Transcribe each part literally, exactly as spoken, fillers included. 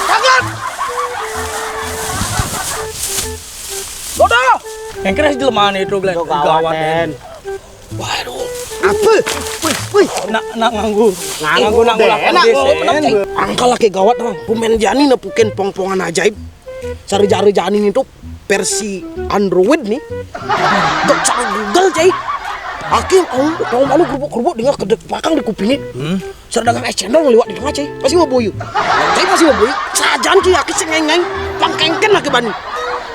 Tangkap! Bodoh! Yang kena jelema itu, Glenn. Itu gawat, gawat, Den. Waduh. Apa? Wih, wih. Nak, nak nganggu. Nganggu, nganggu, nak nganggu. Angkal lagi gawat, Bang. Pemain jani nepukin pongpongan ajaib. Sari-sari jani itu versi Android nih. Dok cara Google, cai. Akhir, oh, tahu malu kerubuk-kerubuk dengar kedek pakang di kupingnya. Hmm. Sar dagang es cendol lewat di tengah, cai. Pasti mau boyu. Cai pasti mau boyu. Sajan, cai, akhir sing ngeng-ngeng. Pangkengken lagi bani.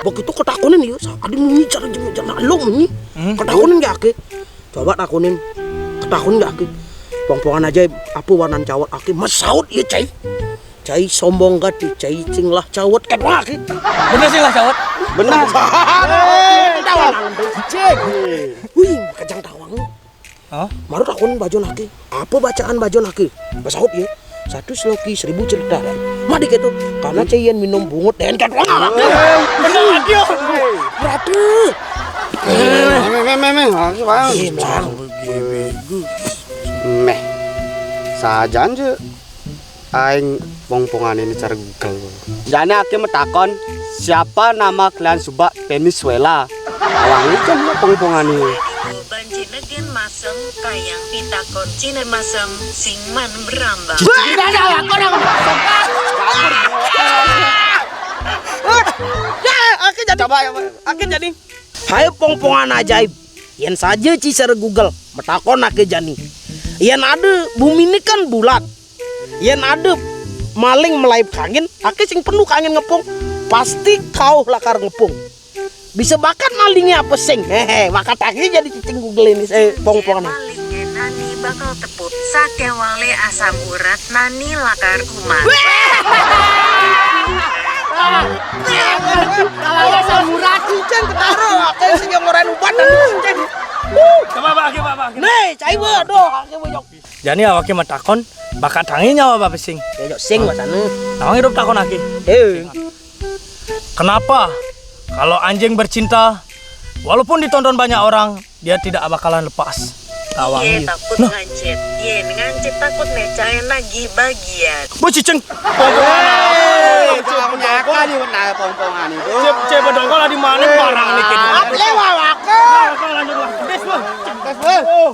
Begitu ketakunin ya, ada bunyi cara jenguk jana lo bunyi. Hmm. Ketakunin ya, akhir. Coba takunin. Ketakunin ya, akhir. Pongpongan ajaib, apa warnan cawat, akhir. Masaut ya, cai. Cai sombong gati, cai sing lah cawat ket wah, akhir. Bener sih lah cawat. Bener. Cai. Wih, kejang tawang. Hah? Maru takon bajon akhir. Apa bacaan bajon akhir? Masaut ya. Satu seloki seribu cerita, kan. Madi gitu. Karena cai yen minum bungut dan ket wah. Bener, aduh. Berarti. Meh, meh, meh, meh, harus, Bang. Iya, Bang. Meh. Sajan je. Aing pongpongan ini cara Google. Jane akhir metakon, "Siapa nama kalian suba Venezuela?" Awangi kan pongpongan ini. Banjinegen masem, kayang pitakon Cina masem, sing man berambang. Tidak ada, aku orang masem. Ya, akhir jadi. Coba, coba. Akhir jadi. Hai pongpongan ajaib. Yen saja ci sare Google, metakon ake jani. Yen ada bumi ini kan bulat. Yen ada maling melaip kangin, ake sing penuh kangin ngepung, pasti kau lakar ngepung. Bisa bakat malingnya apa sing? Hehe, bakat ake jadi cicing Google ini, eh, pongpong nih. Malingnya nani bakal tepuk sake wale asam urat nani lakar kuman. Kalau asam urat cicing ketaro, ake sing yang ngoren ubat dan cicing. Coba, Pak, coba, Pak. Nih, cai, aduh, ake bojok. Jani awake matakon, bakat tangi nyawa apa sing? Ya, jok sing, Mas Anu. Tawang hidup takon aki. Eh. Kenapa kalau anjing bercinta, walaupun ditonton banyak orang, dia tidak bakalan lepas? Tawang. Iya, takut ngancit. Iya, ngancit takut nih, cai nagih bagian. Bocicing. Pongpongan. Cek bedongkol di mana barang nih, gitu. Apa lewat, Wak? Nah, lanjut, Wak. Tes, Bang. Tes, Bang.